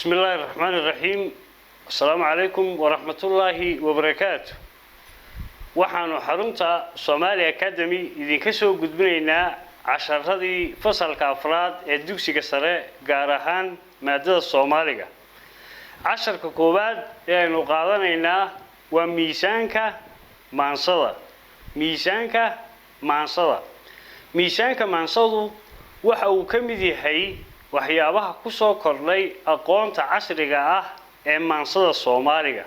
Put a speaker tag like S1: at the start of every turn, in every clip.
S1: Bismi illaahi raxmaani raxiim. Asalaamu calaykum waraxmatullaahi wabarakaatu. Waxaanu xarunta Somali Academy idinka soo gudbinaynaa casharadii fasalka afraad ee dugsiga sare, gaar ahaan maadada Soomaaliga. Casharka koowaad ee aynu qaadanaynaa waa miisaanka maansada. Miisaanka maansada. Miisaanka maansadu waxa uu ka mid yahay waxyaabaha ku soo kordhay aqoonta casriga ah ee maansada Soomaaliga.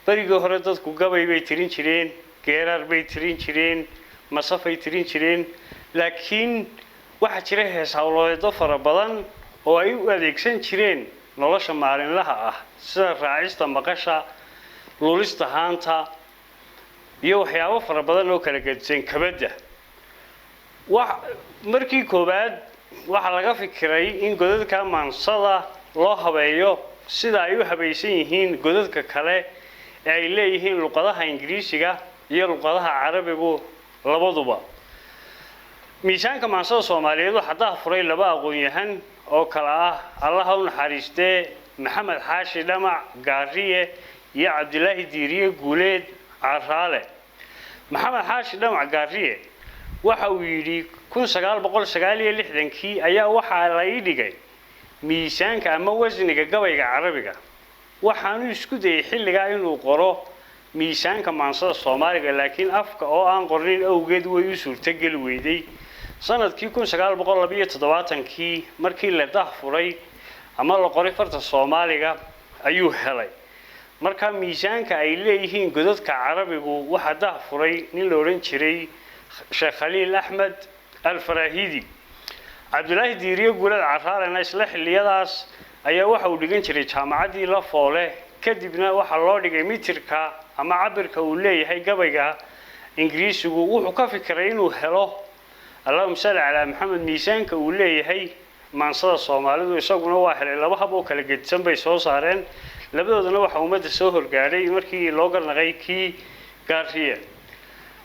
S1: Berigii hore dadku gabay bay tirin jireen, geeraar bay tirin jireen, masafay tirin jireen, laakiin waxaa jira hees hawleedo fara badan oo ay u adeegsan jireen nolosha maalinlaha ah, sida raacista maqasha, lulista haanta iyo waxyaabo fara badan oo kala gedisan kabadda. Markii koowaad waxaa laga fikiray in godadka maansada loo habeeyo sida ay u habaysan yihiin godadka kale ee ay leeyihiin luqadaha Ingiriisiga iyo luqadaha Carabigu labaduba. Miisaanka maansada Soomaaliyeed waxaa daahfuray laba aqoon-yahan oo kale ah, Allaha u naxariistee, Maxamed Xaashi Dhamac Gaariye iyo Cabdilaahi Diiriye Guuleed Caraale. Maxamed Xaashi Dhamac Gaariye waxa uu yidhi: 1969-kii ayaa waxaa la ii dhigay miisaanka ama wasniga gabayga Carabiga. Waxaanu isku dayay xilligaa inuu qoro miisaanka maansada Soomaaliga, laakiin afka oo aan qornin awgeed way u suurtogeli weyday. Sanadkii 1972-kii, markii la dahfuray ama la qoray farta Soomaaliga, ayuu helay. Marka miisaanka ay leeyihiin godadka Carabigu waxaa dahfuray nin la odhan jiray Sheekh Khaliil Axmed Alfarahidi. Cabdilaahi Diiriye Guulad Caraalena isla xilliyadaas ayaa waxa uu dhigan jiray jaamacaddii La Foole. Kadibna waxaa loo dhigay mitirka ama cabirka uu leeyahay gabayga Ingiriisigu. Wuxuu ka fikiray inuu helo, allahuma salli calaa Maxamed, miisaanka uu leeyahay maansada Soomaalidu. Isaguna waa helay. Laba hab oo kala gedisan bay soo saareen. Labadoodana waxaa ummadda soo horgaadhay markii loo garnaqay kii Gaariye.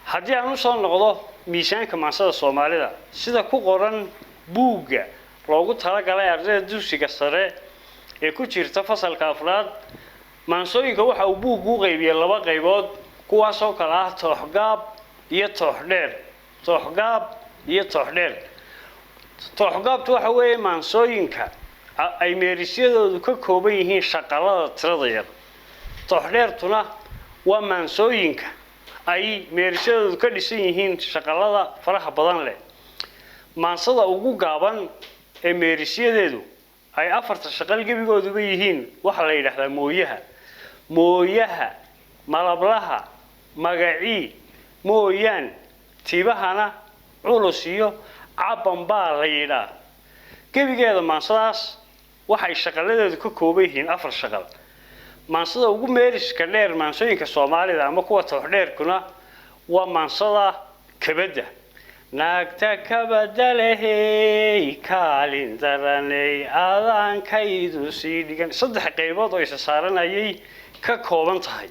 S1: Haddii aan usoo noqdo miisaanka maansada Soomaalida, sida ku qoran buugga loogu talagalay ardayda dugsiga sare ee ku jirta fasalka afraad, maansooyinka waxa uu buuggu u qaybiyey laba qaybood, kuwaasoo kale ah tooxgaab iyo tooxdheer. Tooxgaab iyo tooxdheer. Tooxgaabtu waxa weeye maansooyinka ay meerisyadoodu ka kooban yihiin shaqalada tirada yar. Tooxdheertuna waa maansooyinka ay meerisyadoodu ka dhisan yihiin shaqalada faraha badan leh. Maansada ugu gaaban ee meerisyadeedu ay afarta shaqal gebigooduba yihiin waxaa la yidhaahdaa mooyaha. Mooyaha, malablaha, magacii, mooyaan, tibahana culus iyo caban baa la yidhaa. Gebigeeda maansadaas waxay shaqaladeedu ka kooban yihiin afar shaqal. Maansada ugu meeriska dheer maansooyinka Soomaalida ama kuwa tooxdheerkuna waa maansada kabadda. Naagta kabada lehey, kaalin daranay, adaankaydu sii dhigan, saddex qaybood oo isa saaranayay ka kooban tahay.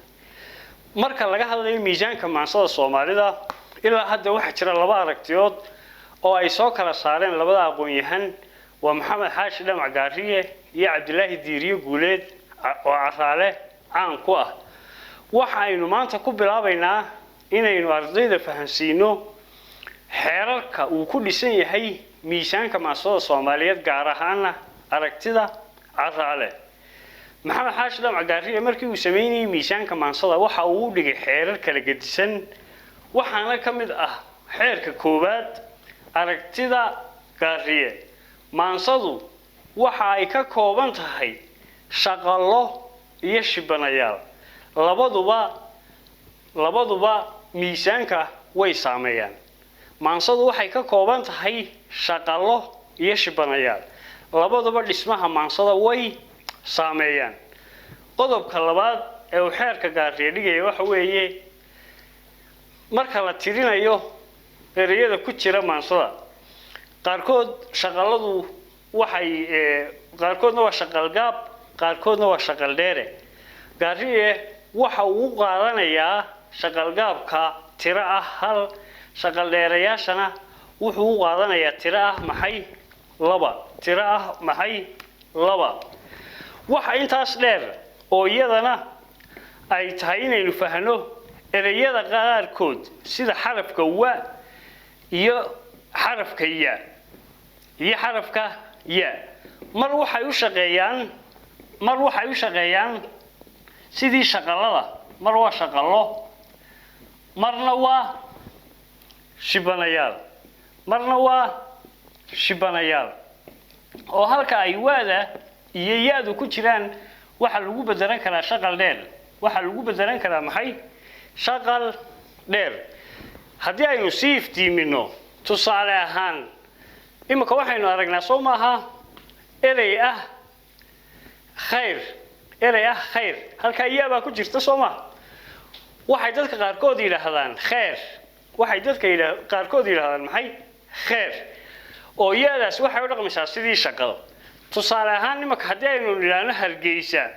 S1: Marka laga hadlayo miisaanka maansada Soomaalida, ilaa hadda waxaa jira laba aragtiyood oo ay soo kala saareen labada aqoon-yahan, waa Maxamed Xaashi Dhamac Gaariye iyo Cabdilaahi Diiriye Guuleed oo Caraale caan ku ah. Waxa aynu maanta ku bilaabaynaa inaynu ardayda fahansiino xeerarka uu ku dhisan yahay miisaanka maansada Soomaaliyeed, gaar ahaana aragtida Caraale. Maxamed Xaashi Dhamac Gaariye markii uu sameynayay miisaanka maansada waxa uu u dhigay xeerar kala gedisan, waxaana ka mid ah xeerka koowaad, aragtida Gaariye: maansadu waxa ay ka kooban tahay shaqallo iyo shibanayaal. Labaduba miisaanka way saameeyaan. Maansadu waxay ka kooban tahay shaqallo iyo shibanayaal, labaduba dhismaha maansada way saameeyaan. Qodobka labaad ee uu xeerka Gaariye dhigaya waxa weeye, marka la tirinayo ereyada ku jira maansada, qaarkood shaqalladu waxay, qaarkoodna waa shaqalgaab, qaarkoodna waa shaqal dheere. Gaariye waxa uu u qaadanayaa shaqalgaabka tiro ah hal, shaqal dheerayaashana wuxuu u qaadanayaa tiro ah maxay? Laba. Tiro ah maxay? Laba. Waxa intaas dheer oo iyadana ay tahay inaynu fahno ereyada qaarkood, sida xarafka wa iyo xarafka ya iyo xarafka ya, mar waxay u shaqeeyaan sidii shaqalada. Mar waa shaqalo, marna waa shibanayaal, marna waa shibanayaal, oo halka ay waada iyo ya-du ku jiraan waxaa lagu bedelan karaa shaqal dheer. Waxaa lagu bedelan karaa maxay? Shaqal dheer. Haddii aynu sii iftiimino, tusaale ahaan imika waxaynu aragnaa, soo maaha, erey ah khayr? Erey ah khayr, halkaa ya baa ku jirta, soo maha? Waxay dadka qaarkood yidhaahdaan khayr. Waxay dadka qaarkood yidhahdaan maxay? Khayr. Oo ya-daas waxay u dhaqmaysaa sidii shaqal. Tusaale ahaan imanka haddii aynu nidhaahno Hargeysa,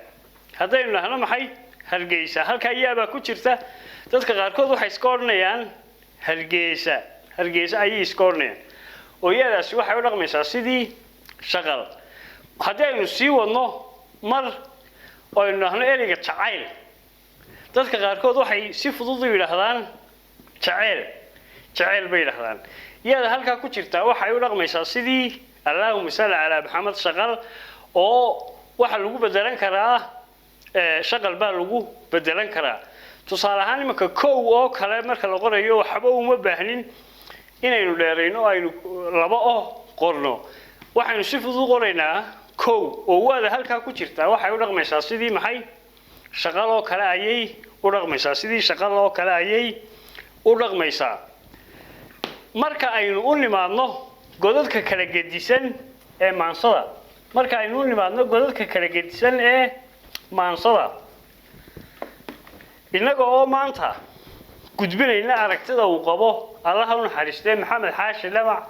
S1: haddaynu nidhaahno maxay? Hargeysa, halkaa yaabaa ku jirta. Dadka qaarkood waxay iska odhanayaan Hargeysa. Hargeysa ayay iska odhanayaan, oo ya-daasi waxay u dhaqmaysaa sidii shaqal. Haddii aynu sii wadno mar oo aynu nidhaahno ereyga jacayl, dadka qaarkood waxay si fudud u yidhaahdaan jaceyl. Jaceyl bay yidhahdaan. Ya-da halkaa ku jirtaa waxay u dhaqmaysaa sidii, allahuma salli calaa Maxamed, shaqal, oo waxaa lagu bedelan karaa shaqal baa lagu bedelan karaa. Tusaale ahaan imanka kow oo kale marka la qorayo, waxba uma baahnin inaynu dheerayno oo aynu laba o qorno. Waxaynu si fudud u qoraynaa kow, oo waada halkaa ku jirtaa waxay u dhaqmaysaa sidii maxay? Shaqal oo kale ayay u dhaqmaysaa. Sidii shaqal oo kale ayay u dhaqmaysaa. Marka aynu u nimaadno godadka kala gedisan ee maansada, marka aynu u nimaadno godadka kala gedisan ee maansada, innaga oo maanta gudbinayna aragtida uu qabo, Allaha u naxariistee, Maxamed Xaashi Dhamac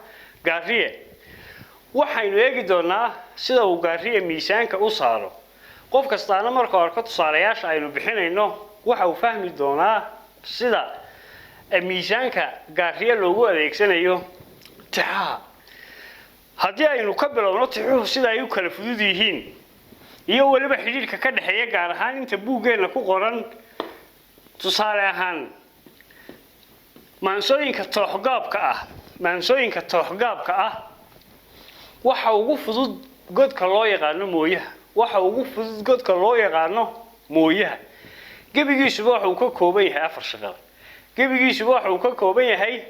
S1: Gaariye, waxaynu eegi doonaa sida uu Gaariye miisaanka u saaro. Qof kastaana marka arko tusaalayaasha aynu bixinayno, waxa uu fahmi doonaa sida miisaanka Gaariye loogu adeegsanayo tixaha. Haddii aynu ka bilowno tixuhu sida ay u kala fudud yihiin iyo weliba xidhiidhka ka dhexeeya, gaar ahaan inta buuggeenna ku qoran, tusaale ahaan maansooyinka tooxgaabka ah, maansooyinka tooxgaabka ah waxa ugu fudud godka loo yaqaano mooyaha. Waxa ugu fudud godka loo yaqaano mooyaha. Gebigiisuba waxa uu ka kooban yahay afar shaqal. Gebigiisuba waxa uu ka kooban yahay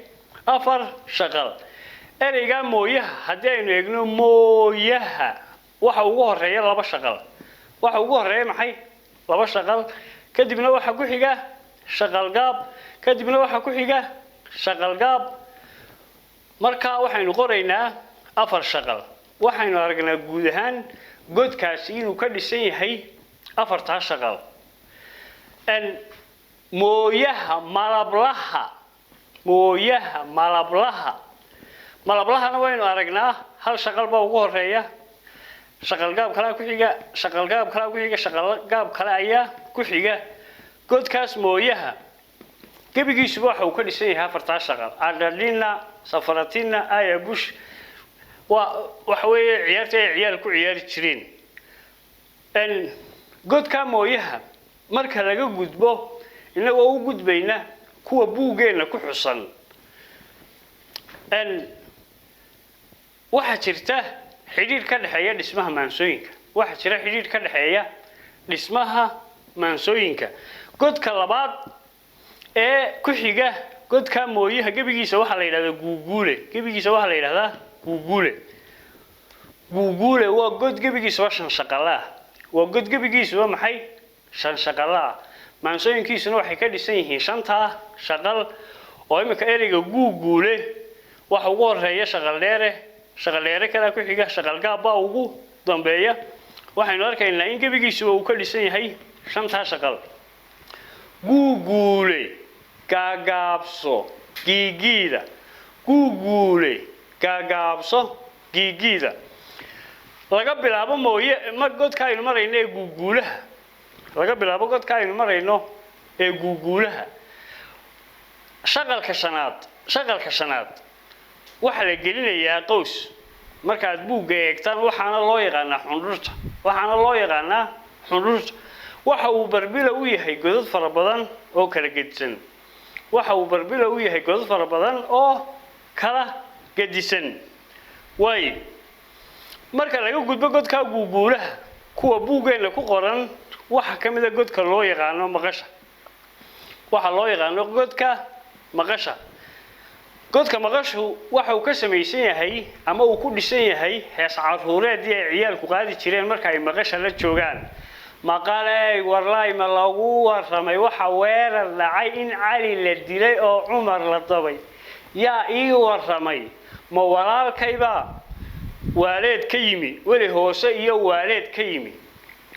S1: afar shaqal. Ereygaa mooyaha haddii aynu eegno, mooyaha waxa ugu horeeya laba shaqal. Waxa ugu horeeya maxay? Laba shaqal. Kadibna waxa ku xiga shaqal gaab. Kadibna waxa ku xiga shaqal gaab. Marka waxaynu qoraynaa afar shaqal. Waxaynu aragnaa guud ahaan godkaasi inuu ka dhisan yahay afartaa shaqal. Mooyaha malablaha, mooyaha malablaha, malablahana waynu aragnaa. Hal shaqal baa ugu horeeya, shaqal gaab kalea ku xiga, shaqal gaab kalea ku xiga, shaqal gaab kale ayaa ku xiga. Godkaas mooyaha gebigiisuba waxa uu ka dhisan yahay afartaa shaqal. Adhadhina safaratina aya bush, waa waxa weeye ciyaarta ay ciyaal ku ciyaari jireen. Godkaa mooyaha marka laga gudbo, inagoo u gudbayna kuwa buuggeenna ku xusan, waxaa jirta xidhiidh ka dhexeeya dhismaha maansooyinka. Waxaa jira xidhiidh ka dhexeeya dhismaha maansooyinka. Godka labaad ee ku xiga godka mooyaha gebigiisa waxaa la yidhahdaa guuguule. Gebigiisa waxaa la yidhahdaa guuguule. Guuguule waa god gebigiisuba shan shaqala ah. Waa god gebigiisuba maxay? Shan shaqala ah. Maansooyinkiisuna waxay ka dhisan yihiin shantaa shaqal. Oo iminka ereyga guuguule waxa ugu horeeya shaqal dheere, shaqal dheere kalaa ku xiga, shaqal gaab baa ugu dambeeya. Waxaynu arkaynaa in gebigiisuba uu ka dhisan yahay shantaa shaqal. Guuguule gaagaabso giigiida, guuguule gaagaabso giigiida. Laga bilaabo mooye mar godka aynu marayno ee guuguulaha, laga bilaabo godka aynu marayno ee guuguulaha, shaqalka shanaad, shaqalka shanaad waxaa la gelinayaa qaws. Markaad buugga eegtaan, waxaana loo yaqaanaa xundhurta, waxaana loo yaqaanaa xundhurta. Waxa uu barbila u yahay godad fara badan oo kala gedisan. Waxa uu barbila u yahay godad fara badan oo kala gedisan. Waayo, marka laga gudbo godkaa guuguulaha, kuwa buuggeenna ku qoran waxaa ka mid a godka loo yaqaano maqasha. Waxaa loo yaqaano godka maqasha. Godka maqashu waxa uu ka samaysan yahay ama uu ku dhisan yahay hees caruureedii ay ciyaalku qaadi jireen marka ay maqasha la joogaan. Maqaley warlaay, ma lagu warramay waxa weerar dhacay, in Cali la dilay oo Cumar la dabay? Yaa ii warramay? Ma walaalkaybaa waaleed ka yimi, weli hoose iyo waaleed ka yimi?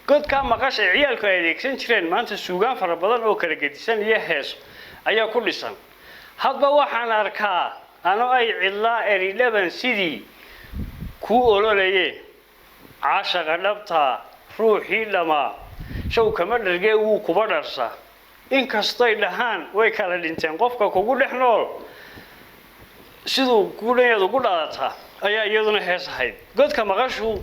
S1: Godkaa maqasha ay ciyaalku ay adeegsan jireen, maanta suugaan fara badan oo kala gedisan iyo heeso ayaa ku dhisan. Hadba waxaan arkaa ano ay cidlaa eridhaban sidii kuu ololayee, caashaqa dhabtaa ruuxii dhammaa show kama dhargee, wuu kuba dharsaa. Inkastoy dhahaan way kala dhinteen, qofka kugu dhex nool siduu kudhanyaad ugu dhalataa ayaa iyaduna hees ahayd. Godka maqashu,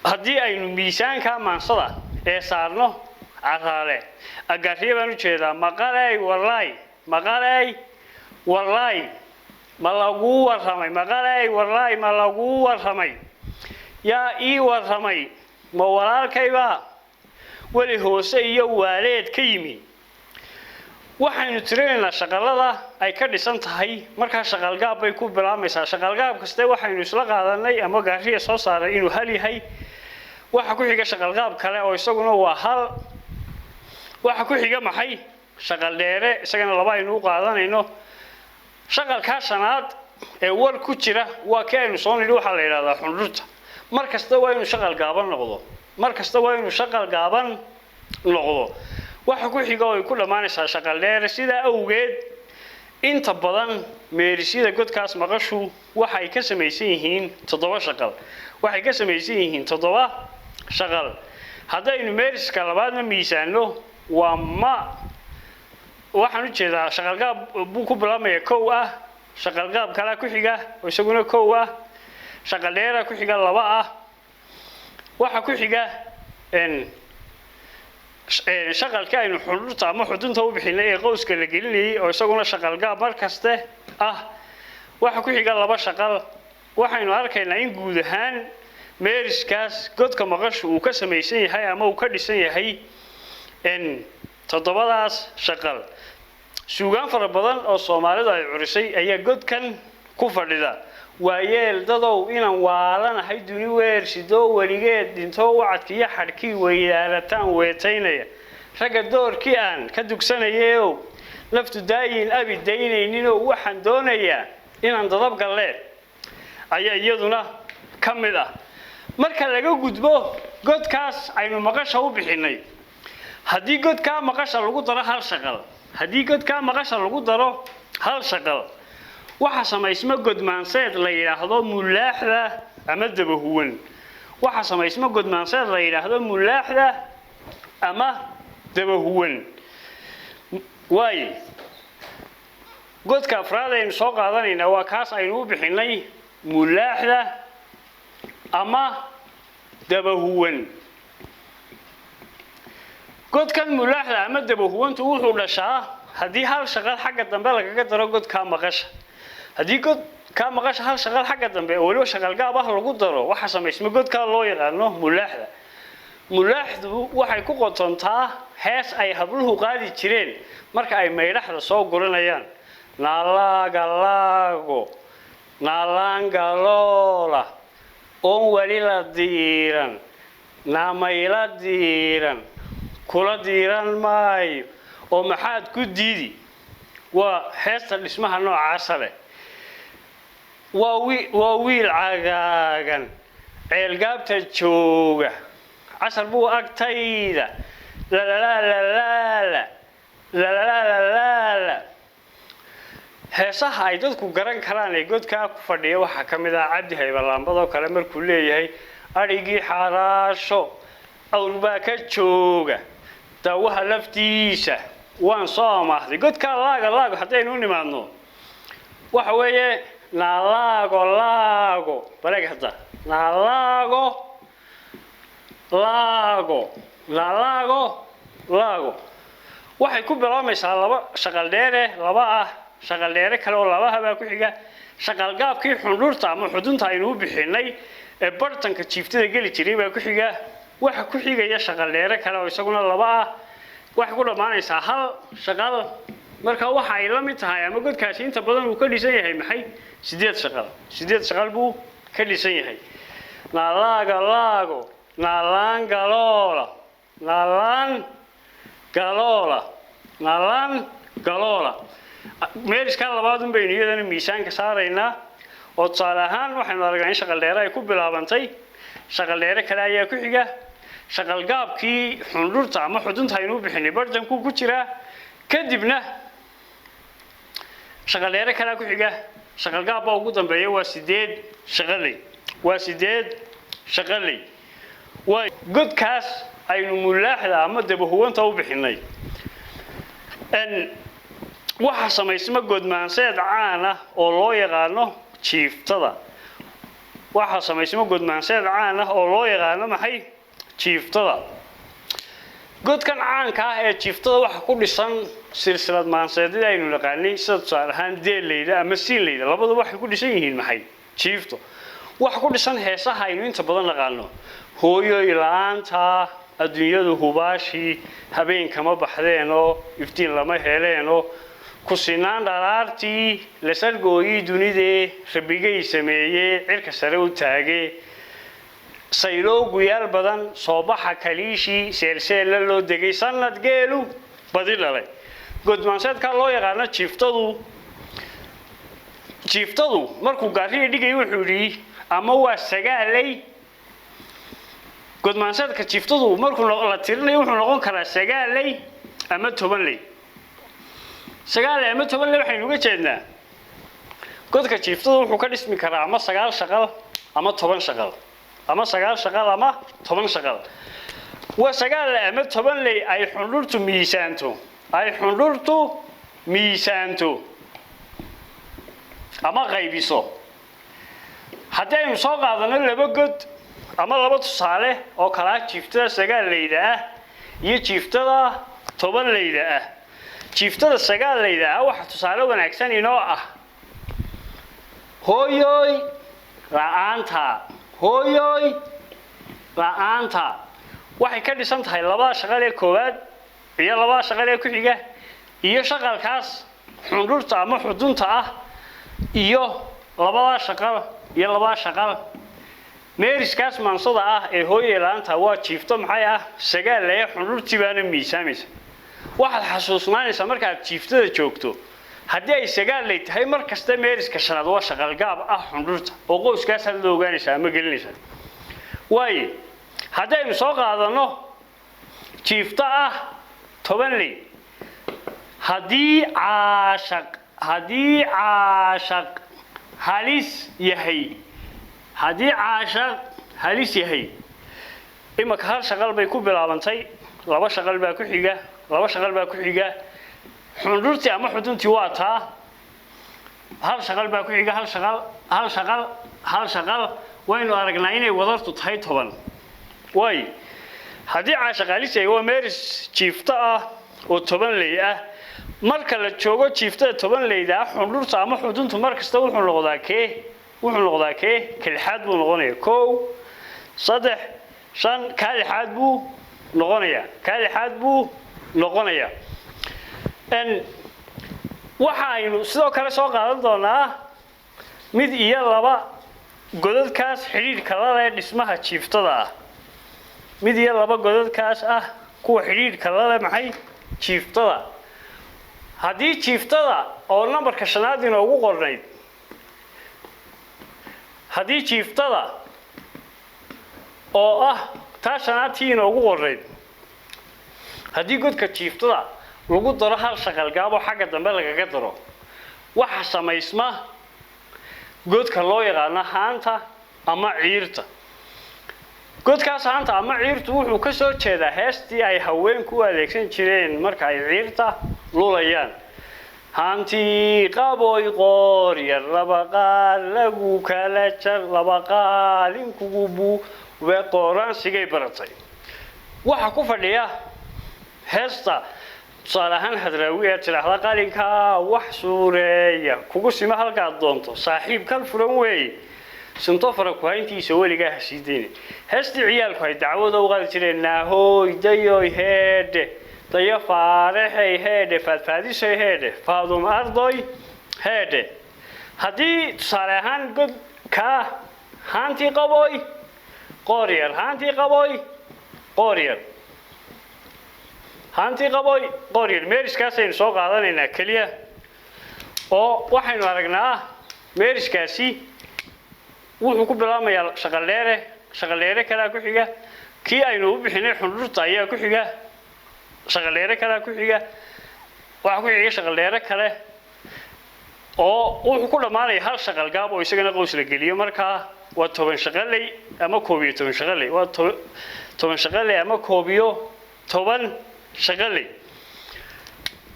S1: haddii aynu miisaanka maansada ee saarno Caraale Agaariye baan u jeedaa. Maqaley warlaay, maqaley warlaay, ma laguu warramay? Maqaley warlaay, ma laguu warramay? Yaa ii warramay? Ma walaalkaybaa weli hoose iyo waaleed ka yimi? Waxaynu tirinaynaa shaqalada ay ka dhisan tahay. Markaa shaqalgaab bay ku bilaabmaysaa. Shaqalgaab kaste waxaynu isla qaadanay ama Gaariya soo saaray inuu hal yahay. Waxa ku xiga shaqalgaab kale oo isaguna waa hal. Waxa ku xiga maxay? Shaqal dheere, isagana laba aynu u qaadanayno. Shaqalkaa shanaad ee war ku jira waa kii aynu soo nidhi, waxaa la yidhahdaa xundhurta. Mar kasta waa inuu shaqal gaaban noqdo. Mar kasta waa inuu shaqal gaaban noqdo. Waxa ku xiga oo ay ku dhammaanaysaa shaqal dheere. Sidaa awgeed, inta badan meerisyada godkaas maqashu waxay ka samaysan yihiin 7 shaqal. Waxay ka samaysan yihiin 7 shaqal. Haddaynu meeriska labaadna miisaano, waa ma, waxaan u jeedaa, shaqalgaab buu ku bilaabmaya, kow ah. Shaqalgaab kalaa ku xiga oo isaguna kow ah. Shaqal dheera ku xiga, laba ah. Waxa ku xiga shaqalkii aynu xudhurta ama xudunta u bixinay ee qowska la gelinayay oo isaguna shaqalgaab mar kaste ah. Waxa ku xiga laba shaqal. Waxaynu arkaynaa in guud ahaan meeriskaas godka maqashu uu ka samaysan yahay ama uu ka dhisan yahay toddobadaas shaqal. Suugaan fara badan oo Soomaalidu ay curisay ayaa godkan ku fadhida. Waayeel dadow, inaan waalanahay, duni weersidoo weligeed dhintoo wacadkiiyo xadhkii weydaalataan weetaynaya, ragga doorkii aan ka dugsanayeow, laftu daayin abi daynayninoo, waxaan doonayaa inaan dadab galleen, ayaa iyaduna ka mid ah. Marka laga gudbo godkaas aynu maqasha u bixinay, haddii godkaa maqasha lagu daro hal shaqal, haddii godkaa maqasha lagu daro hal shaqal, waxa samaysma godmaanseed la yidhaahdo mulaaxda ama dabahuwan. Waxa samaysma godmaanseed la yidhaahdo mulaaxda ama dabahuwan. Waayo, godka afraad aynu soo qaadanaynaa waa kaas aynu u bixinay mulaaxda ama dabahuwan. Godkan mulaaxda ama dabahuwantu wuxuu dhashaa haddii hal shaqal xagga dambe lagaga daro godkaa maqasha. Haddii godkaa maqasha hal shaqal xagga dambe oo weliba shaqal gaab ah lagu daro, waxa samaysma godkaa loo yaqaano mulaaxda. Mulaaxdu waxay ku qotontaa hees ay habluhu qaadi jireen marka ay maydhaxda soo guranayaan. Naalaagalaago naalaangaloola oon weli la diiran, naamayla diiran, kula diiran maayo oo maxaad ku diidi. Waa heesta dhismaha noocaasa leh. Waa wiil cagaagan ceelgaabta jooga, casar buu agtayda lalalaalalaala lalalaalalaala. Heesaha ay dadku garan karaan ee godkaa ku fadhiya waxaa ka mid ah Cabdi Haybalaambadoo kale, markuu leeyahay: adhigii xaraasho awr baa ka jooga, daawaha laftiisa waan soo amaahday. Godkaa laaga laago haddaynu u nimaadno, waxa weeye Naalaago laago, baleeg hadda, naalaago laago, naalaago laago. Waxay ku bilaabaysaa laba shaqal dheere, laba ah, shaqal dheere kale oo labaha baa ku xiga. Shaqalgaabkii xundhurta ama xudunta aynu u bixinay ee bartanka jiiftada geli jiray baa ku xiga. Waxa ku xigaya shaqal dheere kale oo isaguna laba ah. Waxay ku dhammaanaysaa hal shaqal. Marka waxa ay la mid tahay ama godkaasi inta badan uu ka dhisan yahay maxay? 8 shaqal. 8 shaqal buu ka dhisan yahay. Naalaaga laago, naalaan galoola, naalaan galoola, naalaan galoola. Meeliskaa labaad un baynu iyadana miisaanka saaraynaa, oo tusaale ahaan waxaynu aragnaa in shaqal dheere ay ku bilaabantay, shaqal dheere kale ayaa ku xiga, shaqalgaabkii xundhurta ama xudunta aynu u bixinay bartankuu ku jiraa, kadibna shaqal dheere kalea ku xiga, shaqalgaab baa ugu dambeeya. Waa 8 shaqaley, waa 8 shaqaley. Waa godkaas aynu mulaaxda ama dabahuwanta u bixinay. Waxaa samaysma godmaanseed caan ah oo loo yaqaano jiiftada. Waxaa samaysma godmaanseed caan ah oo loo yaqaano maxay? Jiiftada. Godkan caanka ah ee jiiftada waxa ku dhisan silsilad maanseedyada aynu naqaanay, sida tusaale ahaan deelleyda ama siinleyda. Labaduba waxay ku dhisan yihiin maxay? Jiifto. Waxa ku dhisan heesaha aynu inta badan naqaano: hooyoy la-aanta adduunyadu hubaashii, habeenkama baxdeenoo iftiin lama heleenoo, ku sinaan dharaartii la sargooyii dunidee, rabbigay sameeyee cirka sare u taagee, sayloo guyaal badan soo baxa kaliishii, seelseella loo degay sanad geelu badi dhalay. Godmaanseedkaa loo yaqaano jiiftadu, jiiftadu markuu gaariga dhigay wuxuu yidhi ama waa sagaaley. Godmaanseedka jiiftadu markuu la tirinayo wuxuu noqon karaa sagaaley ama tobanley. Sagaaley ama tobanley waxaynu uga jeednaa godka jiiftadu wuxuu ka dhismi karaa ama 9 shaqal ama 10 shaqal, ama 9 shaqal ama 10 shaqal. Waa 9 ama 10 ley ay xundhurtu miisaanto, ay xundhurtu miisaanto ama qaybiso. Haddii aynu soo qaadano laba god ama laba tusaale oo kalaa, jiiftada sagaaleyda ah iyo jiiftada tobanleyda ah. Jiiftada sagaaleyda ah waxa tusaale wanaagsan inoo ah hooyoy la-aanta. Hooyoy la-aanta waxay ka dhisan tahay labada shaqal ee koowaad iyo labada shaqal ee ku xiga iyo shaqalkaas xundhurta ama xudunta ah iyo labada shaqal iyo labada shaqal. Meeriskaas maansada ah ee hooyey la-aanta waa jiifto maxay ah? Sagaalaya. Xundhurtii baana miisaamaysa. Waxaad xasuusnaanaysaa markaad jiiftada joogto, haddii ay sagaalay tahay, mar kasta meeriska shanaad waa shaqalgaab ah xundhurta, oo qoyskaasaad la ogaanaysaa ama gelinaysaa. Waaye, haddii aynu soo qaadano jiifto ah tobanley, haddii caashaq, haddii caashaq halis yahay, haddii caashaq halis yahay, imaka hal shaqal bay ku bilaabantay, laba shaqal baa ku xiga, laba shaqal baa ku xiga, xundhurtii ama xuduntii waa taa, hal shaqal baa ku xiga, hal shaqal, hal shaqal, hal shaqal. Waynu aragnaa inay wadartu tahay 10. Waay, haddii caashaq halis yahay waa meeris jiifto ah oo tobanley ah. Marka la joogo jiiftada tobanleyda ah, xundhurta ama xuduntu mar kasta wuxuu noqdaa kee? Wuxuu noqdaa kee? Ka lixaad buu noqonayaa. 1, 3, 5, kaa lixaad buu noqonayaa, kaa lixaad buu noqonayaa. Waxa aynu sidoo kale soo qaadan doonaa mid iyo laba godadkaas xidhiidhka la leh dhismaha jiiftada ah, mid iyo laba godadkaas ah kuwa xidhiidhka la leh maxay? Jiiftada. Haddii jiiftada oo nambarka shanaad inoogu qornayd, haddii jiiftada oo ah taa shanaad tii inoogu qornayd, haddii godka jiiftada lagu daro hal shaqalgaabo xagga dambe lagaga daro, waxa samaysma godka loo yaqaano haanta ama ciirta. Godkaas haanta ama ciirtu wuxuu ka soo jeedaa heestii ay haweenku u adeegsan jireen marka ay ciirta lulayaan. Haantii qaboy qoor yar laba qaal lagu kala jar, laba qaalin kugu buube, qooraansigay baratay. Waxaa ku fadhiya heesta tusaale ahaan Hadraawi ee tidhaahda qalinkaa wax suureeya kugu sima halkaad doonto, saaxiib kal furan weeye, sinto fara ku-hayntiisa weligaa ha sii dayna. Heestii ciyaalku ay dacwada u qaadi jireen, naahooy dayoy heedhe, dayo faaraxay heedhe, faadfaadisoy heedhe, faadum ardoy heedhe. Haddii tusaale ahaan god kaa haantii qaboy qoor yar, haantii qaboy qoor yar, haantii qaboy qoor yar, meeriskaasaynu soo qaadanaynaa keliya, oo waxaynu aragnaa meeriskaasi wuxuu ku bilaabmayaa shaqaldheere, shaqaldheere kalaa ku xiga, kii aynu u bixinay xundhurta ayaa ku xiga, shaqaldheere kalaa ku xiga, waxaa ku xiga shaqaldheere kale, oo wuxuu ku dhammaanaya hal shaqalgaab oo isagana qows la geliyo. Markaa waa 10 shaqaley ama 11 shaqaley, waa 10 shaqaley ama 11 shaqaley.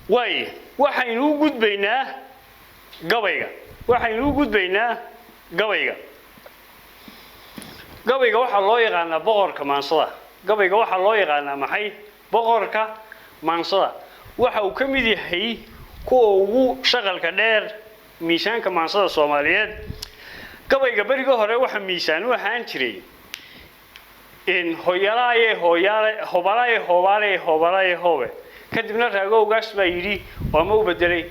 S1: Waayo, waxaynu u gudbaynaa gabayga, waxaynu u gudbaynaa gabayga. Gabayga waxaa loo yaqaanaa boqorka maansada. Gabayga waxaa loo yaqaanaa maxay? Boqorka maansada. Waxa uu ka mid yahay kuwa ugu shaqalka dheer miisaanka maansada Soomaaliyeed. Gabayga beriga hore waxa miisaan u ahaan jiray in hoyalaaye hooyaale, hobalaaye hoobaale, hoobalaaye hoobe. Kadibna Raagowgaas baa yidhi oo ama u bedelay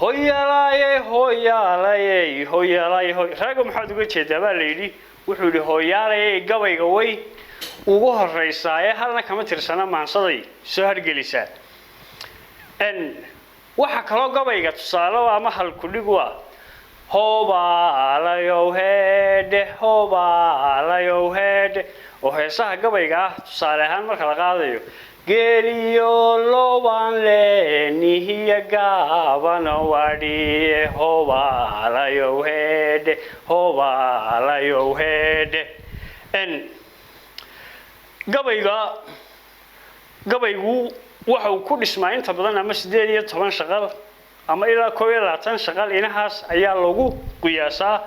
S1: hoyalaaye hooyaalaye hoyalaaye hoy. Raago maxaad uga jeedaa baa la yidhi. Wuxuu yidhi hooyaalaye gabayga way ugu horeysaaye, halna kama tirsana maansaday soo hargelisaa. Waxaa kaloo gabayga tusaale ama halkudhig u ah hoobaalayow heedhe, hoobaalayow heedhe, oo heesaha gabayga ah tusaale ahaan marka la qaadayo geeliyo lobaan leenihiya gaabano wadhiye, hoobaalayow heedhe, hoobaalayow heedhe. Gabayga, gabaygu waxa uu ku dhismaa inta badan ama 18 shaqal ama ilaa 21 shaqal, inahaas ayaa lagu qiyaasaa,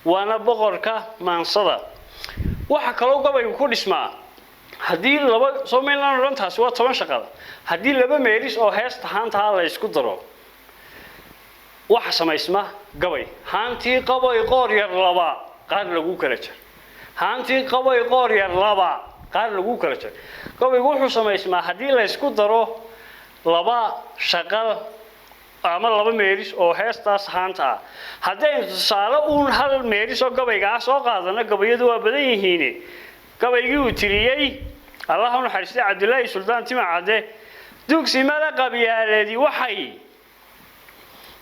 S1: waana boqorka maansada. Waxa kaloo gabaygu ku dhismaa haddii laba Somaliland odhan, taasi waa 10 shaqal, haddii laba meeris oo heesta haantaa la isku daro waxa samaysma gabay. Haantii qaboy qoor yar laba qaar lagu kala jar, haantii qaboy qoor yar laba qaar lagu kala jar. Gabaygu wuxuu samaysmaa haddii la isku daro laba shaqal ama laba meeris oo heestaas haanta ah. Haddaynu tusaale uun hal meeris oo gabayga ah soo qaadano, gabayadu waa badan yihiin, gabaygii uu tiriyey Allah u naxariistay Cabdilaahi Suldaan Timacadde, dugsi mala qabyaaleedi waxay,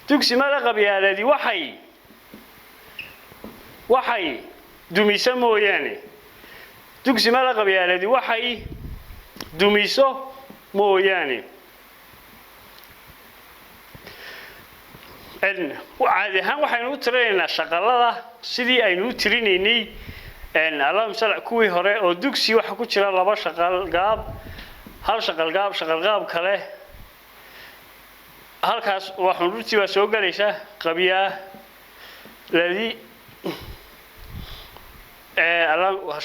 S1: dugsi mala qabyaaleedi waxay dumisa mooyaane, dugsi mala qabyaaleedi waxay dumiso mooyaane. Caadi ahaan waxaynu u tirinaynaa shaqalada sidii aynu u tirinaynay allahuma sal kuwii hore, oo dugsi waxa ku jira laba shaqal gaab, hal shaqal gaab, shaqal gaab kale, halkaas waa xundhurtii baa soo galaysa, qabyaaladi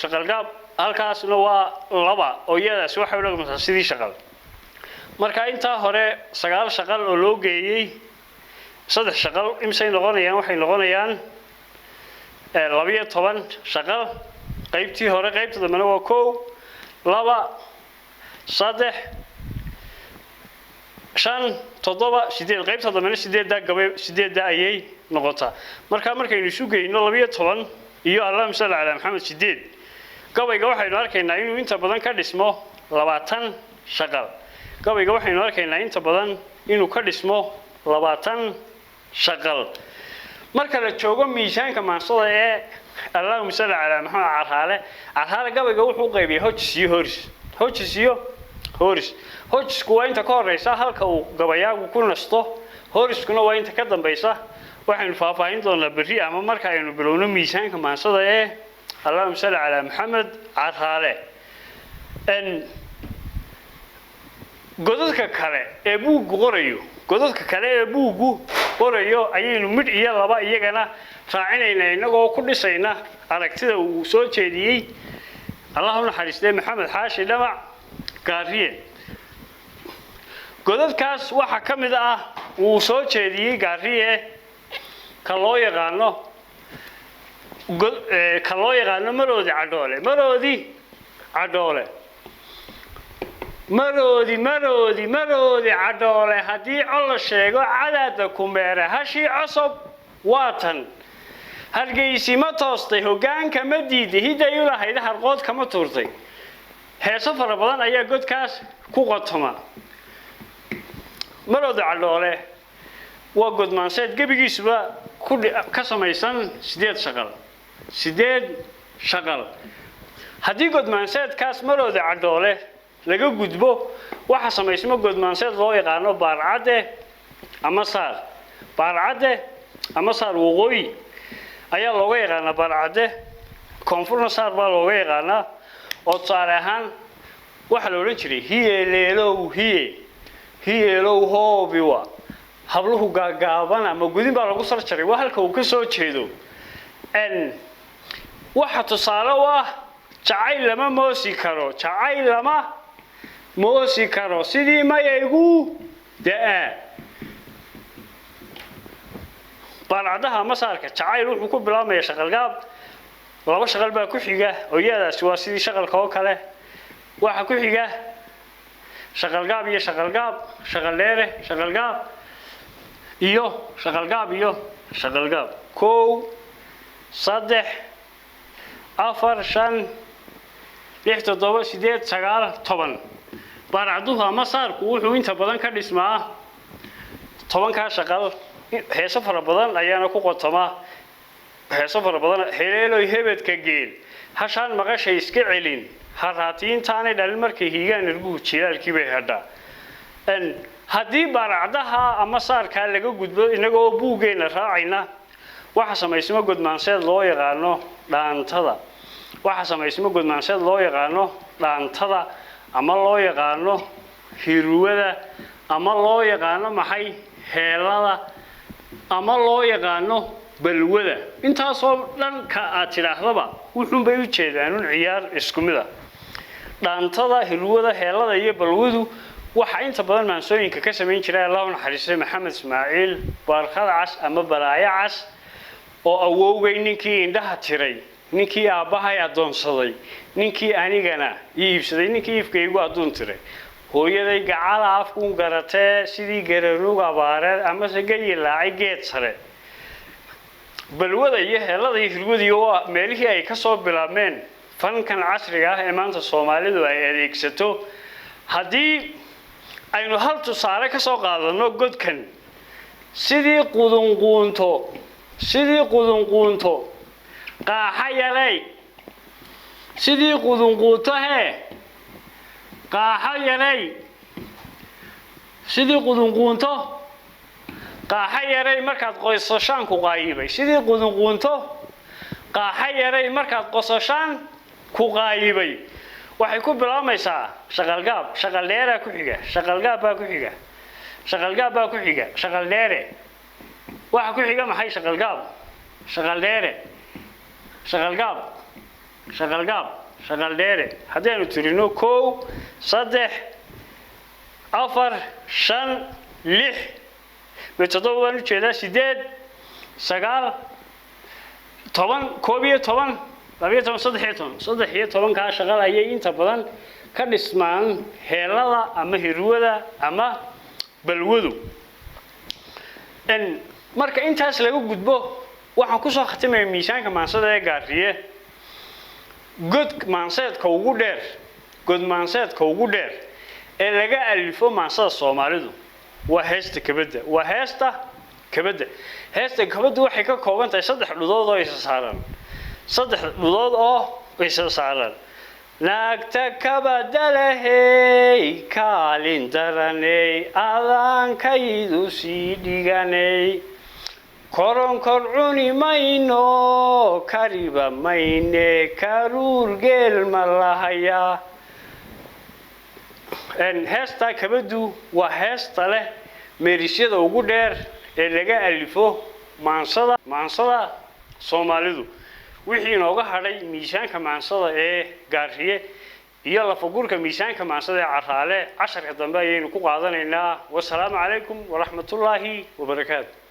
S1: shaqal gaab, halkaasna waa laba, oo iyadaasi waxay u dhaqmaysaa sidii shaqal. Marka intaa hore 9 shaqal oo loo geeyey 3 shaqal imsay noqonayaan? Waxay noqonayaan 12 shaqal qaybtii hore. Qaybta dambena waa 1, 2, 3, 5, 7, 8. Qaybta dambena sideeddaa gabay, sideedda ayay noqotaa. Marka markaynu isu geyno 12 iyo allahuma salli calaa Maxamed 8, gabayga waxaynu arkaynaa inuu inta badan ka dhismo 20 shaqal. Gabayga waxaynu arkaynaa inta badan inuu ka dhismo 20 shaqal marka la joogo miisaanka maansada ee allahuma salli calaa Maxamed Carhaale. Carhaale gabayga wuxuu u qaybiyay hojis iyo horis, hojis iyo horis. Hojisku waa inta ka horeysa halka uu gabayaagu ku nasto, horiskuna waa inta ka dambaysa. Waxaynu faahfaahin doonaa berri ama marka aynu bilowno miisaanka maansada ee allahuma salli calaa Maxamed Carhaale. Godadka kale ee buuggu qorayo, Godadka kale ee buuggu qorayo ayaynu midh iyo laba iyagana raacinaynaa, innagoo ku dhisayna aragtida uu soo jeediyey, Allah u naxariistay, Maxamed Xaashi Dhamac Gaariye. Godadkaas waxaa ka mid ah uu soo jeediyey Gaariye ka loo yaqaano Maroodi Cadhoole. Maroodi Cadhoole, maroodi, maroodi, maroodi cadhoole, haddii col la sheego cadaada kumeere, hashii cosob waa tan Hargeysi ma toostay, hoggaanka ma diiday, hiday u lahayd harqood kama tuurtay. Heeso fara badan ayaa godkaas ku qotoma. Maroodi Cadhoole waa godmaanseed gebigiisuba ku ka samaysan sideed shaqal, sideed shaqal. Haddii godmaanseedkaas Maroodi Cadhoole laga gudbo, waxa samaysmo godmaanseed loo yaqaano Baarcadde ama Saar. Baarcadde ama Saar waqooyi ayaa looga yaqaanaa Baarcadde, koonfurna Saar baa looga yaqaanaa. Oo tusaale ahaan waxaa la odhan jiray: hiye leelow, hiye hiyeelow, hoobiwa habluhu gaagaaban ama gudin baa lagu sar jaray. Waa halka uu ka soo jeedo. Waxa tusaale u ah jacayl lama moosi karo, jacayl lama moosi karo, sidii mayaygu da-aa. Baarcadaha ama saarka jacayl wuxuu ku bilaabmaya shaqalgaab, laba shaqal baa ku xiga oo yaadaasi waa sidii shaqalka oo kale. Waxa ku xiga shaqalgaab iyo shaqalgaab, shaqal dheere, shaqalgaab iyo shaqalgaab iyo shaqalgaab. 1, 3, 4, 5, 6, 7, 8, 9, 10. Baarcduhu ama saarku wuxuu inta badan ka dhismaa 10-kaa shaqal, heeso fara badan ayaana ku qotomaa, heeso fara badan. Heleeloy hebedka geel, hashaan maqashay iska celin, haraatiintaanay dhalin, markay hiigaan irguhu jilaalkii bay hadhaa. Haddii baaracdaha ama saarkaa laga gudbo, inagoo buuggeenna raacayna, waxa samaysmo godmaanseed loo yaqaano dhaantada. Waxa samaysmo godmaanseed loo yaqaano dhaantada ama loo yaqaano hiruwada ama loo yaqaano maxay, heelada, ama loo yaqaano balwada. Intaasoo dhan ka aad tidhaahdaba wuxuunbay u jeedaan un ciyaar isku mid a. Dhaantada, hirwada, heelada iyo balwadu waxaa inta badan maansooyinka ka samayn jiray, Allah u naxariistay, Maxamed Ismaaciil Baarkada Cas ama Balaayo Cas, oo awowgay ninkii indhaha tiray, ninkii aabbahay addoonsaday, ninkii anigana ii iibsaday, ninkii ifkaygu adduun tiray, hooyaday gacala afkuun garatee, sidii garanuug abaareed amase gayi laacay geed sare. Balwada iyo heelada iyo hirwadii waa meelihii ay ka soo bilaabmeen fankan casriga ah ee maanta Soomaalidu ay adeegsato. Haddii aynu hal tusaale ka soo qaadano godkan: sidii qudunquunto, sidii qudunquunto qaaxa yaray, sidii qudunquunto hee qaaxo yaray, sidii qudunquunto qaaxo yaray markaad qosashaan ku qaayibay, sidii qudunquunto qaaxo yaray markaad qosashaan ku qaayibay. Waxay ku bilaabmaysaa shaqalgaab, shaqal dheeraa ku xiga, shaqalgaab baa ku xiga, shaqalgaab baa ku xiga, shaqal dheere. Waxa ku xiga maxay? Shaqalgaab, shaqal dheere, shaqalgaab, shaqalgaab, shaqal dheere. Haddaynu tirino: 1, 3, 4, 5, 6, 7 baan ujeedaa, 8, 9, 10, 11, 12, 13. 13-kaa shaqal ayay inta badan ka dhismaan heelada ama hirwada ama balwadu. Marka intaas laga gudbo, waxaan kusoo khatimaya miisaanka maansada ee Gaariye god maanseedka ugu dheer. God maanseedka ugu dheer ee laga alifo maansada Soomaalidu waa heesta kabadda, waa heesta kabadda. Heesta kabaddu waxay ka kooban tahay saddex dhudood oo isa saaran, saddex dhudood oo isa saaran. Naagta kabadalahey kaalin daraney, adaankaydu sii dhiganay, koronkor cuni mayno, kariba mayne, karuur geel ma lahayaa. Heestaa kabaddu waa heesta leh Meerisyada ugu dheer ee laga alifo maansada Soomaalidu. Wixii inooga hadhay miisaanka maansada ee Gaariye iyo lafagurka miisaanka maansada ee Caraale casharka dambe ayaynu ku qaadanaynaa. Wasalaamu calaykum waraxmatullaahi wabarakaatu.